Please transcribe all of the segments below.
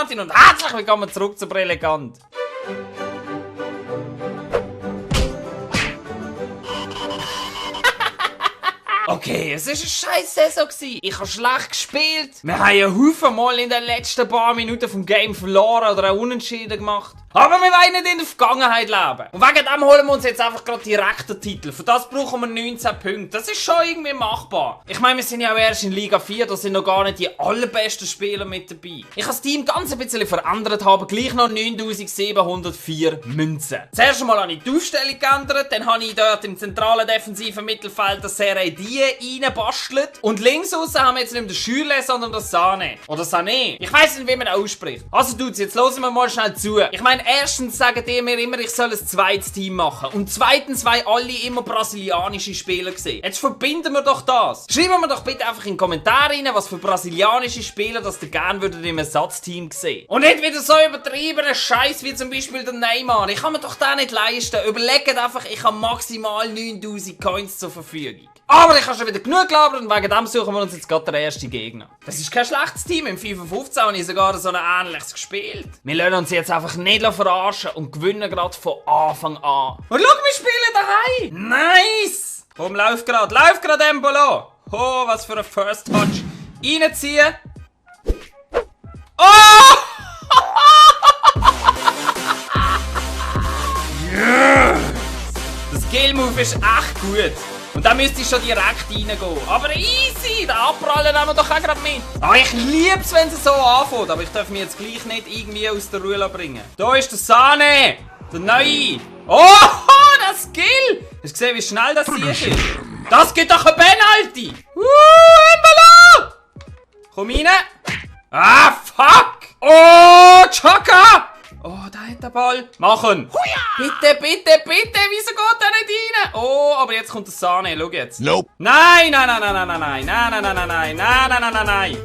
Martin und herzlich willkommen zurück zu Brilligant. Okay, es war eine scheiß Saison. Ich habe schlecht gespielt. Wir haben einen Haufen Mal in den letzten paar Minuten vom Game verloren oder auch Unentschieden gemacht. Aber wir wollen nicht in der Vergangenheit leben. Und wegen dem holen wir uns jetzt einfach gerade direkt den Titel. Für das brauchen wir 19 Punkte. Das ist schon irgendwie machbar. Ich meine, wir sind ja auch erst in Liga 4, da sind noch gar nicht die allerbesten Spieler mit dabei. Ich habe das Team ganz ein bisschen verändert, habe gleich noch 9704 Münzen. Zuerst einmal habe ich die Aufstellung geändert, dann habe ich dort im zentralen defensiven Mittelfeld das Serie Die reinbastelt. Und links aussen haben wir jetzt nicht mehr den Schürle, sondern das Sane. Oder Sané. Ich weiss nicht, wie man das ausspricht. Also Dudes, jetzt hören wir mal schnell zu. Ich meine, erstens sagen die mir immer, ich soll ein zweites Team machen. Und zweitens, weil alle immer brasilianische Spieler sehen. Jetzt verbinden wir doch das. Schreiben wir doch bitte einfach in die Kommentare rein, was für brasilianische Spieler das ihr gerne würdet im Ersatzteam sehen. Und nicht wieder so übertriebenen Scheiß wie zum Beispiel der Neymar. Ich kann mir doch den nicht leisten. Überlegt einfach, ich habe maximal 9000 Coins zur Verfügung. Aber ich habe schon wieder genug gelabert und wegen dem suchen wir uns jetzt gerade den ersten Gegner. Das ist kein schlechtes Team. Im FIFA 15 habe ich sogar so ein ähnliches gespielt. Wir lassen uns jetzt einfach nicht verarschen und gewinnen gerade von Anfang an. Und schau, wir spielen daheim! Nice! Komm, lauf gerade Embolo! Oh, was für ein First Touch. Reinziehen. Oh! Yes! Das Skill-Move ist echt gut. Und da müsste ich schon direkt reingehen. Aber easy, den Abprallen nehmen wir doch auch gerade mit. Ah, ich liebe es, wenn es so anfängt. Aber ich darf mich jetzt gleich nicht irgendwie aus der Ruhe bringen. Da ist der Sane, der Neue. Oh, das Skill. Hast du gesehen, wie schnell das hier ist? Das gibt doch ein Penalty. Embolo. Komm rein. Ah, fuck. Oh, Chaka. Oh, da hat der Ball. Machen! Bitte, bitte, bitte! Wieso geht der nicht rein? Oh, aber jetzt kommt der Sane. Schau jetzt. Nope. Nein, nein, nein, nein, nein, nein, nein, nein, nein, nein, nein, nein, nein, nein, nein, nein.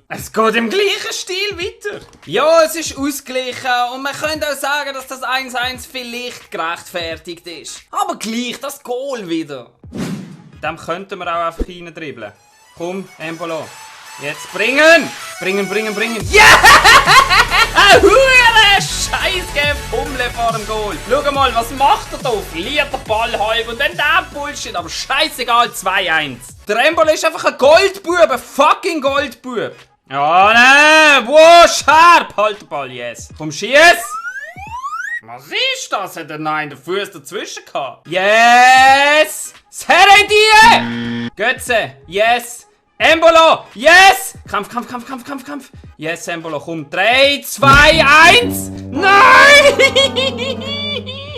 Es geht im gleichen Stil weiter. Ja, es ist ausgeglichen und man könnte auch sagen, dass das 1-1 vielleicht gerechtfertigt ist. Aber gleich, das Goal wieder. Dem könnten wir auch einfach rein dribbeln. Komm, Embolo. Jetzt bringen! Bringen! Ja! Ein hure Scheiß Fummel vor dem Goal. Schau mal, was macht er da? Verliert der Ball halb und dann der Bullshit. Aber scheißegal, 2-1. Der Embolo ist einfach ein Goldbub, ein fucking Goldbub. Ja, ne! Wow, scharf! Halt den Ball, yes. Komm, schieß! Was ist das? Hat er nein den Fuß dazwischen gehabt? Yes! Serie Die! Götze, yes! Embolo! Yes! Kampf! Yes, Embolo, komm. 3, 2, 1! Nein!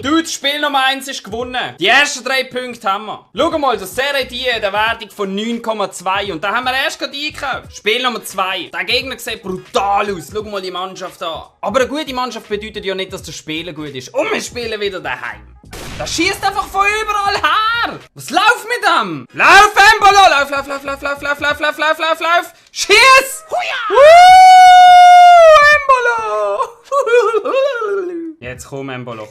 Dude, das Spiel Nummer 1 ist gewonnen. Die ersten 3 Punkte haben wir. Schau mal, das Serie Die hat eine Wertung von 9,2 und da haben wir erst gerade eingekauft. Spiel Nummer 2. Der Gegner sieht brutal aus. Schau mal die Mannschaft an. Aber eine gute Mannschaft bedeutet ja nicht, dass das Spielen gut ist. Und wir spielen wieder daheim. Das schießt einfach von überall her! Was läuft mit dem? Lauf, Embolo! Lauf! Schieß! Embolo! Jetzt komm, Embolo.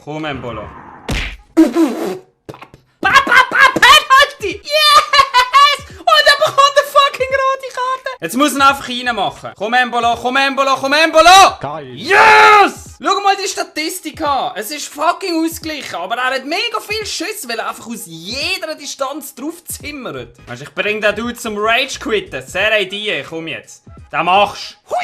Penalty! Yes! Und er bekommt eine fucking rote Karte! Jetzt muss er einfach reinmachen. Komm, Embolo! Geil. Yes! Schau mal die Statistik an. Es ist fucking ausgeglichen, aber er hat mega viel Schüsse, weil er einfach aus jeder Distanz draufzimmert. Weißt, ich bring den Dude zum Rage quitten. Serie Die, komm jetzt. Den machst du.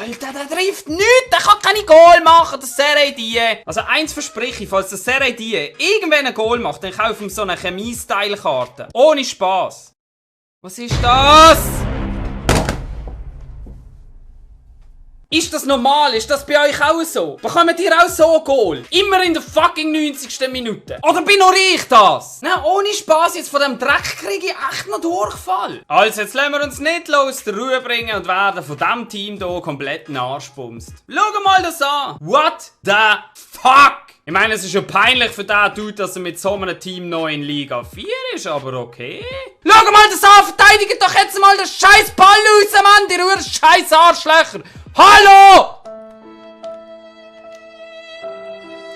Alter, der trifft nichts. Der kann keine Goal machen, der Serie Die. Also eins verspreche ich, falls der Serie Die irgendwann ein Goal macht, dann kaufe ich ihm so eine Chemie-Style-Karte. Ohne Spaß. Was ist das? Ist das normal? Ist das bei euch auch so? Bekommt ihr auch so ein Goal? Immer in der fucking 90. Minute? Oder bin nur ich das? Na, ohne Spaß jetzt von dem Dreck kriege ich echt noch Durchfall. Also, jetzt lassen wir uns nicht aus der Ruhe bringen und werden von diesem Team hier komplett nachspumst. Schau mal das an. What the fuck? Ich meine, es ist ja peinlich für den Dude, dass er mit so einem Team noch in Liga 4 ist, aber okay. Schau mal das an, verteidigt doch jetzt mal den scheiß Ball raus, Mann, die rühren scheiß Arschlöcher. Hallo!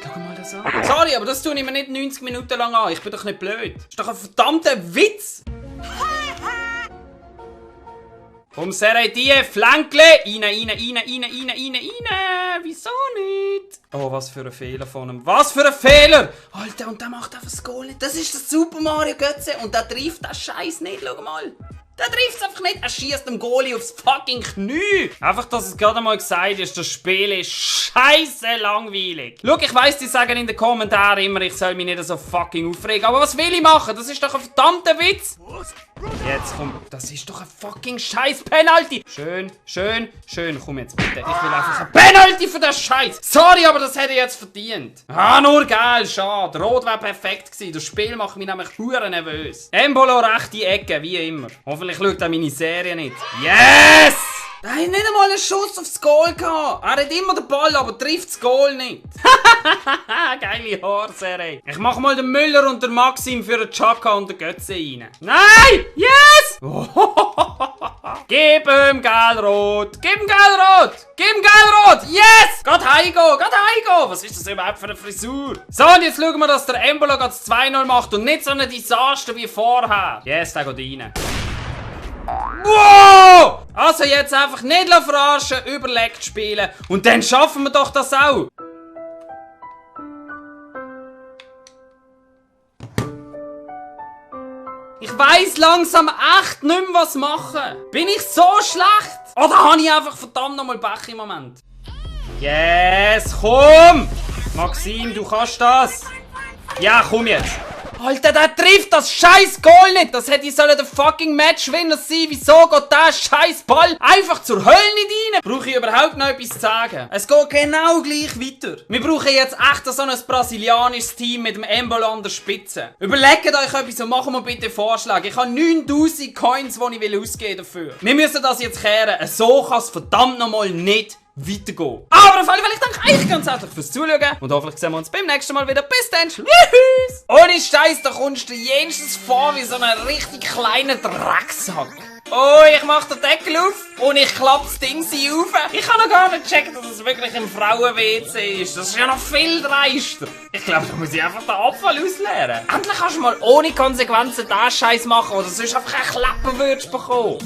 Schau mal das an. Sorry, aber das tue ich mir nicht 90 Minuten lang an. Ich bin doch nicht blöd. Das ist doch ein verdammter Witz. Komm, Serei, die Flänkle. Rein. Wieso nicht? Oh, was für ein Fehler von ihm. Was für ein Fehler! Alter, und der macht einfach das Goal nicht. Das ist der Super Mario Götze. Und der trifft das Scheiß nicht, schau mal. Der trifft es einfach nicht. Er schießt dem Goalie aufs fucking Knie. Einfach, dass es gerade mal gesagt ist, das Spiel ist scheiße langweilig. Schau, ich weiss, die sagen in den Kommentaren immer, ich soll mich nicht so fucking aufregen. Aber was will ich machen? Das ist doch ein verdammter Witz. Jetzt komm, das ist doch ein fucking scheiß Penalty. Schön. Komm jetzt bitte. Ich will einfach ein Penalty für das Scheiß. Sorry, aber das hätte ich jetzt verdient. Ah, nur geil, schade. Rot wäre perfekt gewesen. Das Spiel macht mich nämlich hure nervös. Embolo rechte Ecke, wie immer. Hoffentlich schaut er meine Serie nicht. Yes! Er hat nicht einmal einen Schuss aufs Goal gehabt. Er hat immer den Ball, aber trifft das Goal nicht. Geile Haarserie. Ich mach mal den Müller und den Maxim für den Chaka und den Götze rein. Nein! Yes! Gib ihm Gelrot! Gib ihm Gelrot! Yes! Geht heimgehen! Was ist das überhaupt für eine Frisur? So, und jetzt schauen wir, dass der Embolo das 2-0 macht und nicht so ein Desaster wie vorher. Yes, der geht rein. Wow! Also jetzt einfach nicht verarschen, überlegt spielen und dann schaffen wir doch das auch. Ich weiss langsam echt nicht mehr, was machen. Bin ich so schlecht? Oder habe ich einfach verdammt nochmal Pech im Moment? Yes, komm! Maxim, du kannst das. Ja, komm jetzt. Alter, der trifft das scheiß Goal nicht! Das hätte der fucking Matchwinner sein. Wieso geht der scheiß Ball einfach zur Hölle nicht rein? Brauche ich überhaupt noch etwas zu sagen? Es geht genau gleich weiter. Wir brauchen jetzt echt so ein brasilianisches Team mit dem Embolo an der Spitze. Überlegt euch etwas und machen wir bitte Vorschläge. Ich habe 9000 Coins, die ich ausgeben dafür. Wir müssen das jetzt kehren. So kann es verdammt nochmal nicht weitergehen. Aber auf jeden Fall, ich danke euch ganz herzlich fürs Zuschauen und hoffentlich sehen wir uns beim nächsten Mal wieder. Bis dann, tschüss! Ohne Scheiß, da kommst du jenseits vor wie so ein richtig kleiner Drecksack. Oh, ich mach den Deckel auf und ich klappe das Ding auf. Ich habe noch gar nicht gecheckt, dass es wirklich im Frauen-WC ist. Das ist ja noch viel dreister. Ich glaube, da muss ich einfach den Abfall ausleeren. Endlich kannst du mal ohne Konsequenzen den Scheiß machen oder sonst einfach einen Klappen würdest bekommen.